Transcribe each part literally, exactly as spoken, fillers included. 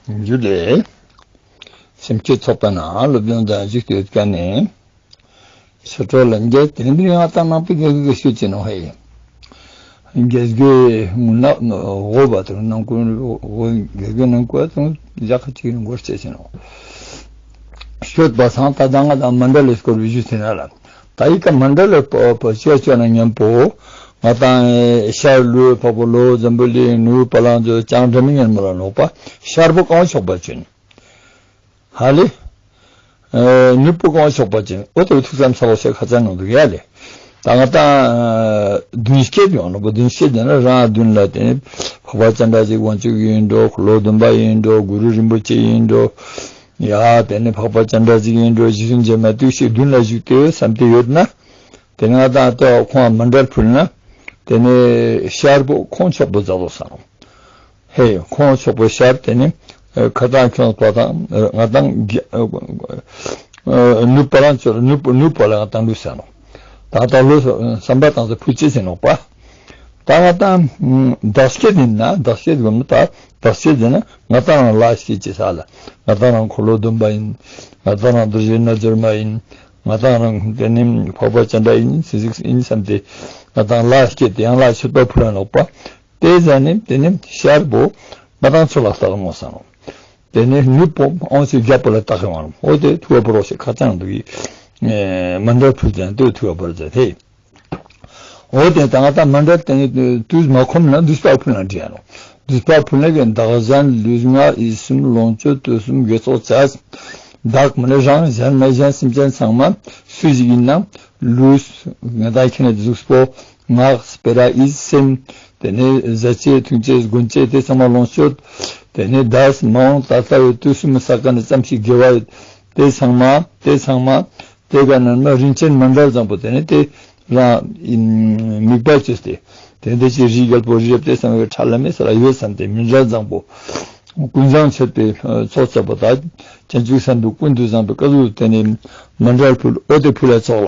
རྒྱུ་ལས། སེམས་བསྐྱེད་ཚོགས་པ་ནང་སློབ་སྦྱོང་དང་བཞུགས་ཏེ་ཡོད་མཁན་ནི། ཕྱི་དྲོ་ལ་འགྱེད་དེ་འདྲའི་ང་ཏང་ནང་པའི་དགེ་བའི་བཀོད་ཤོད་ཅིག་ནོ་ཧེ། དགེ་བའི་ངུ་ན་འོ་བ་དང་ནང་ཀུན་འོ་དགེ་བའི་ནང་ཀུན་དང་རྒྱ་ཁ་ཅིག་ནང་སྒོར་བྱེད་ཅིག་ནོ། ཤོད་པ་སང་ད་ལྟ་ང་ཏང་མཎྜལ་ལས་སྐོར་བའི་ཞུ་ཚེ་ན་ལ། ད་ཡི་ག་མཎྜལ་ལས་པོ་པོ་ཅེ་ཅོ་ན་མཉམ་པོ། ང་ཏང་ཤར་ལུས་འཕགས་པོ་ལྷོ་འཛམ་བུ་གླིང་ནུབ་བ་ལང་ཚོ་བྱང་སྒྲ་མི་སྙན་མོ་ལ་ལོག་པ་ཤར་པོ་གང་ཆོག་པ་ཅན། ཧ་ལེ། ཨ་ནུབ་པོ་གང་ཆོག་པ་ཅན། འོ་དེ་ཐུགས་བསམ་ཚ་བོ་ཞེ་ཁ་ཚ་ནང་དུ་ཡ་ལེ། ད་ང་ཏང་བདུན་བསྐྱེད་ཡོང་ལོ་པོ་བདུན་བསྐྱེད་ཡིན་ན་རང་བདུན་ལ་དེ་ནི་འཕགས་པ་སྤྱན་རས་གཟིགས་དབང་ཕྱུག་ཡིན་འགྲོ། འཁོར་ལོ་སྡོམ་པ་ཡིན་འགྲོ། གུ་རུ་རིན་པོ་ཆེ་ཡིན་འགྲོ། ཡ་དེ་ནི་འཕགས་པ་སྤྱན་རས་གཟིགས་ཡིན་འགྲོ། རྗེ་བཙུན་འཇིགས་མེད་བདུད་བཞི་མདུན་ལ་བཞུགས་ཏེ་བསམ་སྟེ་ཡོད་ན། དེ་ནི་ང་ཏང་ལྟོས་ཁོང་མཎྜལ་ཕུལ་ན། དེ་ནི་ཤར་པོ་ཁོང་ཆོག་པོ་མཛད་དོ་ས་ནོ། ཧེ་ཁོང་ཆོག་པོ་ཤར་དེ་ནི་ཁ་ཏང་ཁྱོད་པ་དང་ང་ཏང་ནུབ་པ་ལ་ཚོར་ནུབ་ནུབ་པ་ལ་ང་ཏང་ལུས་ས་ནོ། ད་ལྟ་ལོ་བསམ་པ་དང་ཚེ་ཕུལ་ཅི་ཟེར་ནོག་པ། ད་ང་ཏང་བདག་བསྐྱེད་ཡིན་ན་བདག་བསྐྱེད་དགོས་ན་ད་བདག་བསྐྱེད་ཡིན་ན་ང་ཏང་རང་ལ་བསྐྱེད་ཅི་ས་ལ། ང་ཏང་རང་འཁོར་ལོ་སྡོམ་པ་ཡིན། ང་ཏང་རང་རྡོ་རྗེ་རྣལ་འབྱོར་མ་ཡིན། ང་ཏང་རང་དེ་ནི་འཕགས་པ་སྤྱན་རས་ཡིན་སྲིད་གཟིགས་ཡིན་བསམ་སྟེ། ང་ཏང་ལ་བསྐྱེད་དེ་ཡང་ལ་མཆོད་པ་ཕུལ་ལ་ནོག་པ། དེ་ཟ་ནི་དེ་ནི་ཤར་པོ་ང་ཏང་ཚོ་ལ་ལྟ་ལ་མོ་ས་ནོ། དེ་ནི་ནུབ་པོ་ཨང་སི་རྒྱབ་པོ་ལ་ལྟ་ཁེ་བ་ནོ། འོ་དེ་ཐུ་བ་པོ་རོ་ཞེ་ཁ་ཚང་འདུག་གི། མཎྜལ་ཕུལ་ཙང་དེ་ཐུ་བ་པོ་རོ་ཟེར་ཐེ། འོ་དེ་ད་ང་ཏང་མཎྜལ་དེ་ནི་དུས་མ་ཁོམ་ན་བསྡུས་པ་ཕུལ་ན་འགྲིག་ཡ་ནོ། བསྡུས་པ་ཕུལ་ན་གི་བདག་གཞན་ལུས་ངག་ཡིད་གསུམ་ལོངས་སྤྱོད་དུས་གསུམ་དགེ་ཚོགས་བྱ། བདག་མ་ནི་རང་གཞན་མ་གཞན་སེམས་ཅན་ཚང་མ་སུ་ཞིག་ཡིན་ན་ལུས་ང་ཏང་ཁྱེད་ནི་གཟུགས་པོ། ངག་སྤེ་ར་ཡིད་སེམས། དེ་ནས་བཟའ་བཅས་འཐུང་བཅས་གོན་བཅས་དེ་ཚང་མ་ལོངས་སྤྱོད། དེ་ནས་འདས་མ་འོངས་ད་ལྟ་བའི་དུས་གསུམ་ས་ག་ནས་ཙམ་ཞིག་དགེ་བ་ཡོད། དེ་ཚང་མ་དེ་ཚང་མ་དེ་ག་ནས་མ་རིན་ཆེན་མཎྜལ་བཟང་པོ་དེ་ནས་དེ་རང་དམིགས་པ་བཅོས་ཏེ་དེ་འདི་ཅི་རིའི་རྒྱལ་པོ་རི་རབ་དེ་ཚང་མའི་ཁྲ་ལམ་མེ་ས་ལ་ཡོད་བསམ་སྟེ་མཎྜལ་བཟང་པོ། ཀུན་བཟང་མཆོད་པའི་ཚོགས་བཅས་པ་དག་བྱང་ཆུབ་སེམས་དཔའ་ཀུན་ཏུ་བཟང་པོའི་བཀའ་བློ་དེ་ནས་མཎྜལ་ཕུལ། འོ་དེ་ཕུལ་ལ་ཚོགས་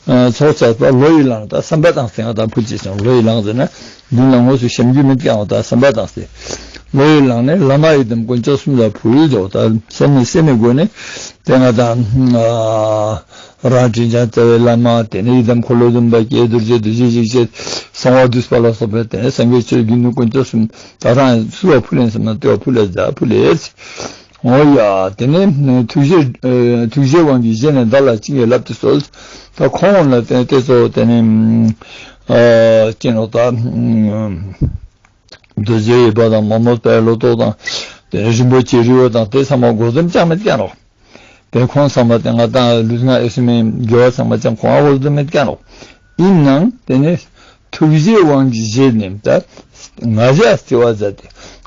ལ། ཚོགས་བཅས་པ་ལོ་ཡི་ལང་ད་བསམ་པ་དང་སེང་ང་དང་ཕུལ་ཅི་སོང་། ལོ་ཡི་ལང་ཟེར་ན་མདུན་ལ་དངོས་སུ་བཤམས་རྒྱུ་མེད་ཀྱང་ད་བསམ་པ་དང་སེ། ལོ་ཡི་ལང་ནས་བླ་མ་ཡི་དམ་དཀོན་མཆོག་གསུམ་ལ་ཕུལ་ལོ། ད་སེམས་ནས་སེམས་ནས་སྒོ་ནས་དེ་ང་དང་རང་དྲིན་ཅན་རྩ་བའི་བླ་མ་དེ་ནས་ཡི་དམ་འཁོར་ལོ་སྡོམ་པ་བསྐྱེད་རྡོ་རྗེ་རྡོ་རྗེ་འཇིགས་བྱེད་གསང་བ་འདུས་པ་ལ་སོགས་པའི་དེ་ནས་སངས་རྒྱས་ཆོས་དགེ་འདུན་དཀོན་མཆོག་གསུམ་ད་རང་སུ་བ་ཕུལ་ལེན་སེམས་ན་ལྟེ་བ་ཕུལ་ལེ་ཟ་ཕུལ་ལེ། འོ་ཡ། དེ་ནས་ཐུགས་རྗེ་ཐུགས་རྗེའི་དབང་གིས་བཞེས་ནས་བདག་ལ་བྱིན་གྱིས་བརླབ་ཏུ་གསོལ། ད་ཁོང་ལ་དེ་ནས་དེ་ཚོ་དེ་ནས་ཨ་ཅི་ནོ་ད་རྡོ་རྗེ་འོད་དཔག་དང་མ་མོ་དཔལ་ལོ་ཏོག་དང་དེ་ནས་རིན་པོ་ཆེ་རི་བོ་དང་དེ་ཚང་མ་སྒོ་འཛོམས་ཀྱང་མེད་ཀྱང་རོ། དེ་ཁོང་ཚང་མ་དེ་ང་དང་ལུས་ངག་ཡིད་གསུམ་དགེ་བ་ཚང་མ་ཅང་ཁོང་ཨ་བོར་དུ་མེད་ཀྱང་རོ། ཡིན་ནའང་དེ་ནས་ཐུགས་རྗེའི་དབང་གིས་བཞེས་ནས་ད་ང་ཞ་བརྩེ་བ་མཛད་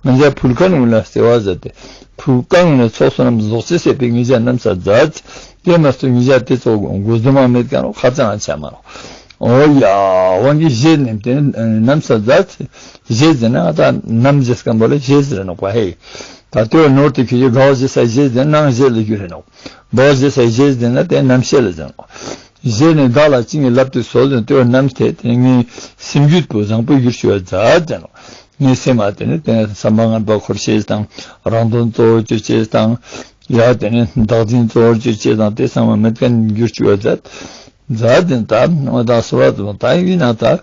དེ། ང་ཞ་ཕུལ་མཁན་ངོ་ལ་བརྩེ་བ་མཛད་དེ། ཕུལ་མཁན་ངོ་ལ་ཚོགས་བསོད་ནམས་རྫོགས་ཆེ་ཟེར་བའི་ང་ཞ་རྣམ་ས་མཛད། དེ་མ་གཏོགས་ང་ཞ་དེ་ཚོ་མགོ་འཛོམས་མ་མེད་ཀྱང་རོ། ཁ་ཚང་ཆ་མ་རོ། འོ་ཡ། དབང་གིས་བཞེས་ནས་དེ་རྣམ་ས་མཛད། བཞེས་ཟེར་ན་ད་རྣམ་བཞེས་སྐམ་པོ་ལ་བཞེས་ཟེར་ནོག་པ་ཧེ། ད་ལྟོས་ནོར་དེ་ཁྱེད་ཀྱི་དགའ་བ་བཞེས་ས་བཞེས་ཟེར་ན་སྣང་བཞེས་ལ་གྱུར་རེ་ནོག། དགའ་བ་བཞེས་ས་བཞེས་ཟེར་ན་དེ་རྣམ་བཞེས་ལ་ཟེར་ནོག། བཞེས་ནས་བདག་ལ་བྱིན་གྱིས་བརླབ་ཏུ་གསོལ་ཟེར་ལྟོས་རྣམ་དེ་དེ་ངའི་སེམས་རྒྱུད་པོ་བཟང་པོ་གྱུར་ཅིག་བ་མཛད་ཟེར་ནོག། ངའི་སེམས་མ་དེ་ནི་དེ་ནི་བསམ་པ་ངན་པ་འཁོར་ཤེས་དང་རང་དོན་གཙོ་བོ་བཅོ་ཤེས་དང་། ཡ་དེ་ནི་བདག་འཛིན་གཙོ་བོར་བཅོ་ཤེས་དང་དེ་ཚང་མ་མེད་མཁན་གྱུར་ཅིག་བ་མཛད། མཛད་དེ་ད་ང་དང་སོ་བ་དང་ད་ཡིན་ན་ད་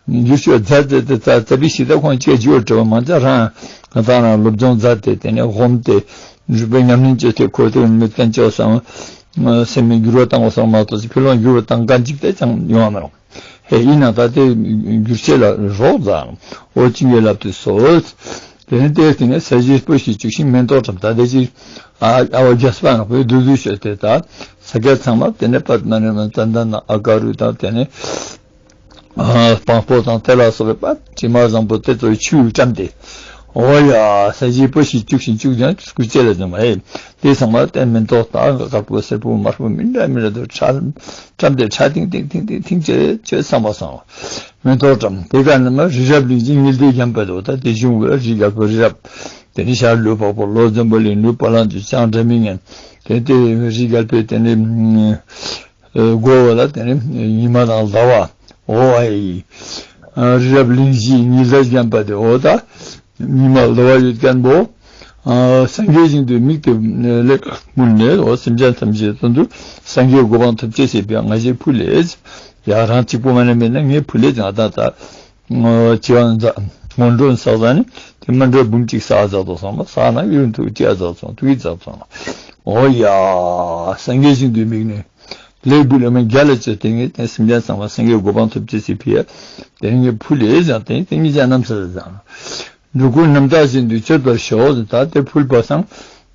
འགྱུར་ཤོག་མཛད་དེ་དེ་ད་ཙ་པི་ཞིག་ད་ཁོང་ཅིག་འགྱུར་བ་མ་མཛད་རང་ང་ད་རང་སློབ་སྦྱོང་མཛད་དེ་དེ་ནས་ཧོམ་དེ་རུས་པའི་ཉམས་ལེན་བྱས་ཏེ་ཁོ་དེ་མི་བསྟན་ཅོག་སང་སེམས་མི་འགྱུར་བ་བཏང་བ་སང་མ་གཏོགས་ཕི་ལོང་འགྱུར་བ་བཏང་ག་འཇིག་དེ་ཅང་ཡོང་བ་མི་རུང་། ཧེ་ཡིན་ན་ད་དེ་འགྱུར་ཆེ་ལ་རོགས་ཟ་འོ་ཅི་ངས་ལབ་དུས་སོ། དེ་ནས་དེར་དེ་ནས་ས་གཞི་སྤོས་ཤིང་བྱུགས་ཤིང་མེ་ཏོག་བཀྲམ་ད་དེ་ཅི་ཨ་ཨ་བ་རྒྱ་སྤ་ནག་པོའི་བདུད་བདུད་ཤོད་དེ་ད་ས་སྐྱ་ཚང་མ་དེ་ནས་པད་མ་ནས་མ་ཙན་དན་ཨ་ཀ་རུ་དང་དེ་ནས། སྤང་སྤོ་དང་དེ་ལ་སོགས་པའི་དྲི་མ་བཟང་པོ་དེ་ཚོའི་ཆུས་བཀྲམ་སྟེ། འོ་ཡ། ས་གཞིའི་སྤོས་ཤིང་བཅུག་ཤིང་བཅུག་ཀྱང་སྐུ་ལྕེ་ལ་འཛིན་པ་ཡིན། དེ་ཚང་མ་དེ་མེ་ཏོག་དང་དཀར་པོ་སེར་པོ་དམར་པོ་མི་འདྲ་མི་འདྲ་དུ་ཁྲ་བཀྲམ་སྟེ་ཁྲ་ཐིང་ཐིང་ཐིང་ཐིང་ཐིང་ཅེས་ཅེས་བསམ་པ་སོང་། མེ་ཏོག་བཀྲམ་དེ་ག་ནི་མ་རི་རབ་གླིང་བཞི་ཉི་ཟླའི་རྒྱན་པ་དུ་ད་དེ་གཞུང་བོད་རི་རྒྱལ་པོ་རི་རབ། དེ་ནི་ཤར་ལུས་འཕགས་པོ་ལྷོ་འཛམ་བུ་གླིང་ནུབ་བ་ལང་སྤྱོད་བྱང་སྒྲ་མི་སྙན། དེ་དེ་རི་རྒྱལ་པོའི་དེ་ནི། སྒོ་བ་ལ་དེ་ནི་ཉི་མ་དང་ཟླ་བ། འོ་ཨེ། རི་རབ་གླིང་བཞི་ཉི་ཟླ་བརྒྱན་པ་དེ་འོ་ད། ཉི་མ་ཟླ་བ་ཡོད་མཁན་པོ། ཨ། སངས་རྒྱས་བཞིན་དུ་མིག་དེ་ལེགས་མུན་ནས། འོ་སེམས་ཅན་ཐམས་ཅད་དོན་དུ་སངས་རྒྱས་གོ་འཕང་ཐོབ་ཅེས་བྱེད་པའི་ང་ཞའི་ཕུལ་ལས། ཡ་རང་གཅིག་པོ་མ་ནས་མེད་ན་ངའི་ཕུལ་ལས་ཀྱང་ད་ད། ཨ། བྱེ་བ་འཛག་སྔོན་འགྲོ་བསགས་ས་ནི་དེ་མཎྜལ་འབུམ་གཅིག་བསགས་བསགས་ཏོ་སོང་ལ། བསགས་ན་ཡུན་ཐུག་ཅི་ཡ་བསགས་སོང་ཐུག་ཡི་བསགས་སོང་། འོ་ཡ། སངས་རྒྱས་བཞིན་དུ་མིག་ནི། ལེགས་བུ་ལ་མ་རྒྱ་ལ་ཅོ་དེ་ངས་དེ་སེམས་ཅན་ཚང་མ་སངས་རྒྱས་གོ་འཕང་ཐོབ་ཅེས་སི་ཕི་ཡ། དེ་ངས་ཕུལ་ལས་ཀྱང་དེ་དེ་ངས་ཅག་རྣམ་ས་ཟ་ཟང་། འགྲོ་ཀུན་རྣམ་དག་བཞིན་དུ་སྤྱོད་པར་ཤོག་ད་དེ་ཕུལ་བ་སང་།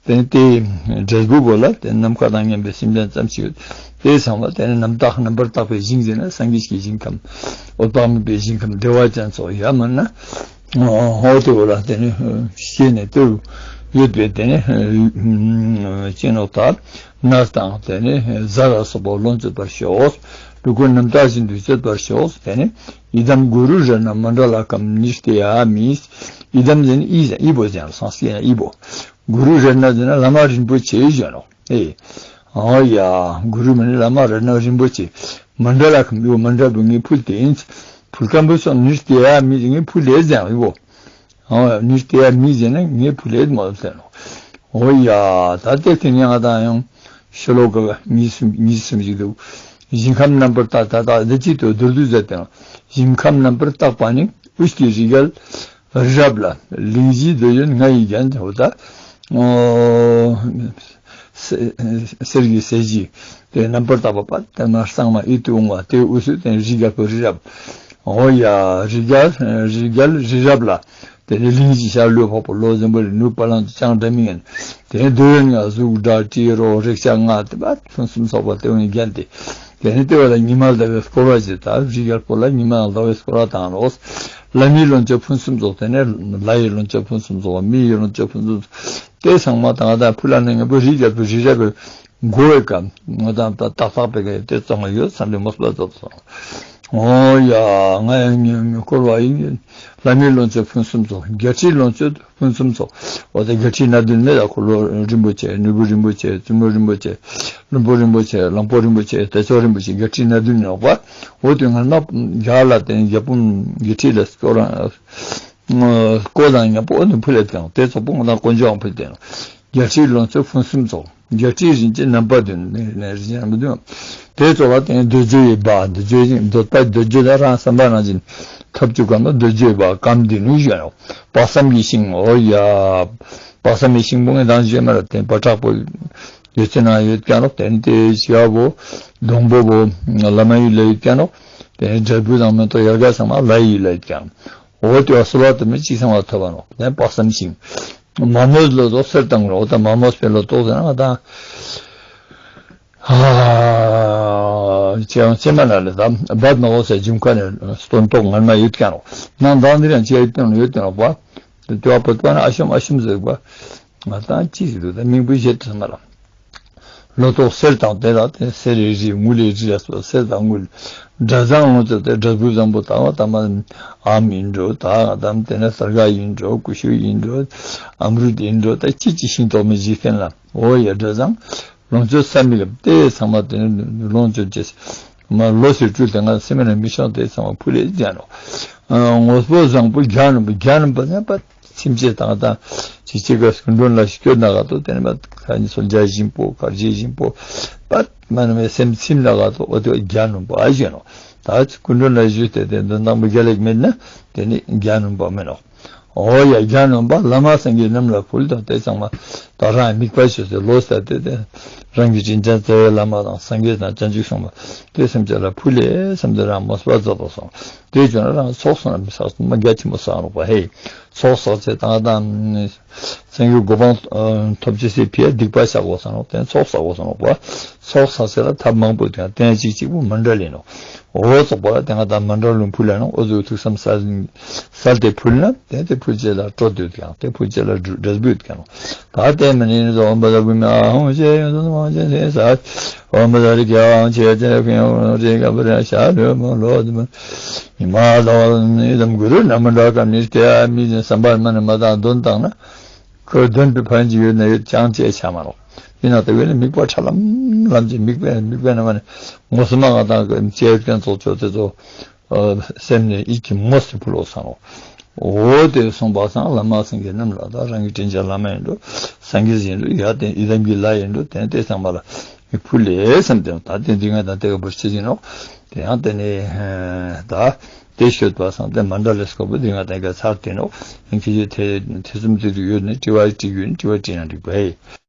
དེ་དེ་འབྲས་བུ་བོ་ལ་དེ་ནམ་མཁའ་དང་མཉམ་པའི་སེམས་ཅན་ཙམ་ཞིག་ཡོད། དེ་ཚང་མ་དེ་ནི་རྣམ་དག་རྣམ་པར་དག་པའི་ཞིང་ཟེར་ན་སངས་རྒྱས་ཀྱི་ཞིང་ཁམས། འོད་དཔག་མེད་པའི་ཞིང་ཁམས་བདེ་བ་ཅན་ཚོ་ཡ་མིན་ན། ཧོ་དེ་བོ་ལ་དེ་ནི་ཤེས་ནས་ལྟོས་ཡོད་པའི་དེ་ནི་ཅི་ནོག་ད་ནགས་དང་དེ་ནི་གཟའ་ལ་སོགས་པ་ལོངས་སྤྱོད་པར་ཤོག་འགྲོ་ཀུན་རྣམ་དག་བཞིན་དུ་སྤྱོད་པར་ཤོག་དེ་ནི་ཨི་དམ་གུ་རུ་རཏྣ་མཎྜ་ལ་ཀམ་ནི་ཤྟེ་ཡ་མི། ཨི་དམ་དེ་ནི་ཨི་ཟེར་ཨི་བོ་ཟེར་སང་སྐད་ཨི་བོ། གུ་རུ་རཏྣ་ཟེར་ན་བླ་མ་རིན་པོ་ཆེ་ཟེར་ནོག་ཨེ། ཨོ་ཡ། གུ་རུ་མ་ནི་བླ་མ་རཏྣ་རིན་པོ་ཆེ། མཎྜ་ལ་ཀམ་ཡོ་མཎྜལ་བུ་ངས་ཕུལ་ཏེ་ཡིན། ཕུལ་ཁམ་བུ་སོགས་ནི་ཤྟེ་ཡ་མི་ངས་ཕུལ་ལས་ཟེར་ཨི་བོ། ཨོ་ཡ། ནི་ཤྟེ་ཡ་མི་ཟེར་ན་ངས་ཕུལ་ལས་མ་ཟེར་ནོག་ཨོ་ཡ། ད་ལྟའི་དེ་ནས་ང་དང་ཡང་ཤོ་ལོ་ཀ་གཉིས་གསུམ་གཉིས་གསུམ་ཞིག་འདུག་ཞིང་ཁམས་རྣམ་པར་དག་ད་ད་འདི་གཅིག་ཏུ་མདོར་བསྡུས་མཛད་དེ། ཞིང་ཁམས་རྣམ་པར་དག་པ་ནི་དབུས་ཀྱི་རི་རྒྱལ་རི་རབ་ལ། གླིང་བཞིའི་འདོད་ཡོན་ལྔ་ཡི་རྒྱན་དུ་ད། ཨོ། གསེར་གྱི་ཟས་བཞི་དེ་རྣམ་པར་དག་པ་པ་དེ་ན་གཙང་མ་ཡིད་དུ་འོང་བ་དེ་དབུས་སུ་དེ་རི་རྒྱལ་པོ་རི་རབ། འོ་ཡ། རི་རྒྱལ་རི་རྒྱལ་རི་རབ་ལ། དེ་ནས་གླིང་བཞི་ཤར་ལྷོ་ཕག་པོ་ལྷོ་འཛམ་བུ་རི་ནུབ་བ་ལང་སྤྱང་སྒྲ་མི་སྙན། དེ་ནས་འདོད་ཡོན་ལྔ་གཟུགས་སྒྲ་དྲི་རོ་རེག་བྱ་ལྔ་དེ་པ་ཕུན་སུམ་ཚོགས་པ་དེ་བས་རྒྱན་ཏེ། དེ་ནས་ལྟེ་བ་ལ་ཉི་མ་ཟླ་བའི་བསྐོར་བ་བཞི་དང་རི་རྒྱལ་པོ་ལ་ཉི་མ་ཟླ་བའི་བསྐོར་བ་དང་ནོག་ལྷ་མིའི་ལོངས་སྤྱོད་ཕུན་སུམ་ཚོགས་དེ་ནས་ལྷ་ཡི་ལོངས་སྤྱོད་ཕུན་སུམ་ཚོགས་མི་ཡི་ལོངས་སྤྱོད་ཕུན་སུམ་ཚོགས་དེ་ཚང་མ་དང་དང་ཕུལ་ལ་ནི་ངན་པོ་རི་རྒྱལ་པོ་རི་རྒྱལ་པོའི་མགོ་བའི་སྐབས་ང་དང་ད་ཏག་ཏག་པའི་གི་དེ་གཙང་མ་ཡོད་བསམ་པའི་མོས་པ་རྫོགས་སོང་། ཨོ་ཡ། ང་ཡང་ཉོན་མོངས་འཁོར་བ་ཡི། ལྷ་མིའི་ལོངས་སྤྱོད་ཕུན་སུམ་ཚོགས། བརྒྱད་ཁྲིའི་ལོངས་སྤྱོད་ཕུན་སུམ་ཚོགས། འོ་ད་བརྒྱད་ཁྲི་སྣ་བདུན་མེད་ལ་འཁོར་ལོ་རིན་པོ་ཆེ་ནོར་བུ་རིན་པོ་ཆེ་བཙུན་མོ་རིན་པོ་ཆེ་བློན་པོ་རིན་པོ་ཆེ་གླང་པོ་རིན་པོ་ཆེ་དེ་ཚོ་རིན་པོ་ཆེ་བརྒྱད་ཁྲི་སྣ་བདུན་ཡོད་པ། འོ་དེ་ང་ན་རྒྱ་ལ་དེ་བརྒྱད་སྤུན་བརྒྱད་ཁྲི་ལ་སྐོར་རང་སྐོར་དང་མཉམ་པོ་འོ་ནི་ཕུལ་ལེ་དང་དེ་ཚོགས་པོ་ང་དང་དཀོན་མཆོག་ཕུལ་ཏེ་བརྒྱད་ཁྲིའི་ལོངས་སྤྱོད་ཕུན་སུམ་ཚོགས། བརྒྱད་ཁྲིའི་རིན་ཆེན་རྣམ་པ་བདུན། རིན་ཆེན་རྣམ་པ་བདུན། དེ་ཚོ་ལ་བརྟེན་འདོད་འཇོ་ཡི་སྦ། འདོད་འཇོ་ཡི་འདོད་པ་འདོད་འཇོ་ལ་རང་བསམ་པ་ནང་བཞིན་ཐོབ་བཅུག་གམ་ན་འདོད་འཇོ་ཡི་སྦ་གམ་འདི་ནུས་ཞུ་ནོག་དཔག་བསམ་གྱི་ཤིང་འོ་ཡ། དཔག་བསམ་གྱི་ཤིང་པོ་ངས་དང་བརྗོད་མ་ར་བརྟེན་པ་དྲག་པོ་ཡོད་ཚད་ན་ཡོད་ཀྱང་རོགས་བརྟེན་ཏེ་ཞི་བ་བོ་སྡོང་པོ་བོ་བླ་མ་ཡུལ་ལ་ཡོད་ཀྱང་རོགས་བརྟེན་འབྲས་བུ་དང་མེ་ཏོག་ཡལ་ག་ཚང་མ་ལྷ་ཡི་ཡུལ་ལ་ཡོད་ཀྱང་། འོ་དེ་བ་གསོལ་བ་དུ་མས་ཅི་ཚང་བ་ཐོབ་པ་ནོག་དེ་དཔག་བསམ་ཤིང་། མ་མོས་ལོ་ཏོག་གསེར་དང་རོ་དང་མ་མོས་པའི་ལོ་ཏོག་ཟེར་ན་ང་དང་། ཨ། ཅེ་ཡང་ཅེ་མ་ན་ལེ་དང་བད་མ་འོ་ཟེར་འབྱུང་ཁ་ནས་སྟོན་ཐོག་ངར་མ་ཡོད་ཀྱང་རོགས་ནང་དང་འདིར་ཡང་ཅེ་ཡོད་ཀྱང་ཡོད་ཀྱང་རོགས་པ། དེ་བ་བོད་པ་ན་ཨ་ཤོམ་ཨ་ཤོམ་ཟེར་བ། ང་དང་ཅི་ཟེར་དུ་ད་མིང་པོ་བཞེས་ཐུབ་མ་ལ། ལོ་ཏོག་གསེར་དང་དེ་ལ་དེ་གསེར་རི་རི་དངུལ་ལི་རི་ལ་སོགས་གསེར་དང་དངུལ། འདྲ་བཟང་ལོངས་སྤྱོད་དེ་འབྲས་བུ་བཟང་པོ་དང་བ་དང་མ་ཨམ་ཡིན་འགྲོ་ད་དམ་དེ་ནས་སར་ག་ཡིན་འགྲོ་ཀུ་ཤུ་ཡིན་འགྲོ་ཨམ་རུ་དེ་ཡིན་འགྲོ་ད་ཅི་ཅི་ཤིང་ཏོག་མི་འཇིག་རྟེན་ལ་འོ་ཡ་འདྲ་བཟང་ལོངས་སྤྱོད་བསམ་མི་ལ་དེ་ཚང་མ་དེ་ནས་ལོངས་སྤྱོད་ཅེས་མ་ལོ་ཟེར་སྤྲུལ་དེ་ང་སེམས་ནས་མི་ཤོང་དེ་ཚང་མ་ཕུལ་ལས་ཀྱང་ནོག་ངོ་སྤོ་བཟང་པོ་རྒྱ་ནོམ་པོ་རྒྱ་ནོམ་པ་ནས་པ། སེམས་ཅན་དང་དང་ཅིག་ཅིག་ག་སྐུ་མགྲོན་ལ་སྐྱོད་ན་ག་ཏོ་དེ་ནས་མ་ཁ་ཉི་ཚོ་འཇའ་བཞིན་པོ་གར་བྱེད་བཞིན་པོ་པད་མ་ནི་མེད་སེམས་ཚིམ་ན་ག་ཏོ་འོ་དེ་རྒྱ་ནོམ་པ་ཨ་བཞིན་ནོ། ད་སྐུ་མགྲོན་ལ་ཞུས་ཏེ་དེ་འདི་དང་པོ་རྒྱ་ལེགས་མེད་ན་དེ་ནི་རྒྱ་ནོམ་པ་མིན་ནོ། འོ་ཡ་རྒྱ་ནོམ་པ་བླ་མ་སངས་རྒྱས་རྣམས་ལ་ཕུལ་དང་དེ་ཚང་མ་ད་རང་དམིགས་པ་ཞུས་ཏེ་ལོ་ཟེར་ཏེ་དེ་རང་གི་དྲིན་ཅན་རྩ་བའི་བླ་མ་དང་སངས་རྒྱས་དང་བྱང་ཆུབ་སེམས་དཔའ་དེ་སེམས་ཅན་ལ་ཕུལ་ལས་བསམ་སྟེ་རང་མོས་པ་རྫོགས་པ་སོང་དེ་བྱུང་ན་རང་ཚོགས་སོང་ན་མི་བསགས་མ་རྒྱ་ཆེན་པོ་བསགས་རོགས་པ་ཧེ། ཚོགས་བསགས་ཚེ་དང་དང་། སེམས་ཡུལ་གོ་འཕང་ཐོབ་ཅེས་སི་ཕི་ཡ་སྡིག་པ་བཤགས་དགོས་ས་ནོག་དེ་ཚོགས་བསགས་དགོས་ས་ནོག་པ། ཚོགས་བསགས་ཚེ་ལ་ཐབས་མང་པོ་དེ་ཡང་གཏན་གཅིག་གཅིག་པུ་མཎྜལ་ཡིན་ནོག་འོ་ཙོག་པ་ལ་དེ་ང་དང་མཎྜལ་ལུང་ཕུལ་ལ་ནོག་འོ་ཟུག་ཐུགས་བསམ་གསལ་གསལ་ཏེ་ཕུལ་ན་དེ་དེ་ཕུལ་ཅེས་ལ་སྤྲོ་འདོད་ཀྱང་དེ་ཕུལ་ཅེས་ལ་འབྲས་བུ་ཡོད་ཀྱང་ནོག་ད་དེ་མ་ནི་ནི་ཨོཾ་བཛྲ་བྷཱུ་མི་ཨཱཿཧཱུྃ་ཅེས་ཡོངས་སུ་མང་ཆེན་ཟེར་ས། ཨོཾ་བཛྲ་རེ་ཁྱེ་ཨཱཿཧཱུྃ་ཅེས་ཏེ་ཕན་ཡོན་རེ་ག་པ་ར་ཤ་ལོ་མོ་ལོ་དུ་མ། ཉི་མ་ལོ་ནི་དམ་གུ་རུ་ན་མ་འདྲ་གམ་ནི་སྟེ་ཨ་མི་ཟིན་བསམ་པར་མ་ནི་མ་དང་དོན་བཏང་ན། ཁོས་དོན་པའི་ཕན་གྱི་ཡོད་ན་ཡོད་ཅང་ཅེས་ཆ་མ་རོགས། ཡིན་ན་དེ་བས་ནི་དམིགས་པ་ཁྲ་ལམ་ལམ་གྱི་དམིགས་པའི་དམིགས་པའི་ནི་མ་ནི་ངོ་སུ་མ་ང་དང་གི་ཅེས་ཀྱང་ཚོགས་ཆོས་དེ་ཚོ། སེམས་ནི་ཡིད་ཀྱི་ངོ་སུ་ཕུལ་ལོ་སང་རོགས། འོ་དེ་སོང་པ་སང་བླ་མ་སངས་རྒྱས་རྣམས་ལ། ད་རང་གི་དྲིན་ཅན་བླ་མ་ཡིན་འགྲོ། སངས་རྒྱས་ཡིན་འགྲོ། ཡ་དེ་ཡི་དམ་གྱི་ལྷ་ཡིན་འགྲོ། དེ་དེ་ཚང་མ་ལ་ཕུལ་ལེ་བསམ་སྟེ། ད་དེ་འདི་ང་དང་དེ་ག་བུར་ཆེ་ཟིན་ནོ། དེ་ཡང་དེ་ནི་ད་དེ་ཤོད་པ་སང་དེ་མཎྜལ་སྐོར་པོ་འདི་ང་དང་ག་ཚར་དེ་ནོ། ཡང་ཁྱེད་ཀྱི་ཐེ་ཐེ་ཚོམ་དེ་རིགས་ཡོད་ནི་དྲི་བ་དྲི་རྒྱུ་ཡིན། དྲི་བ་དྲིས་ན་འགྲིག་པས།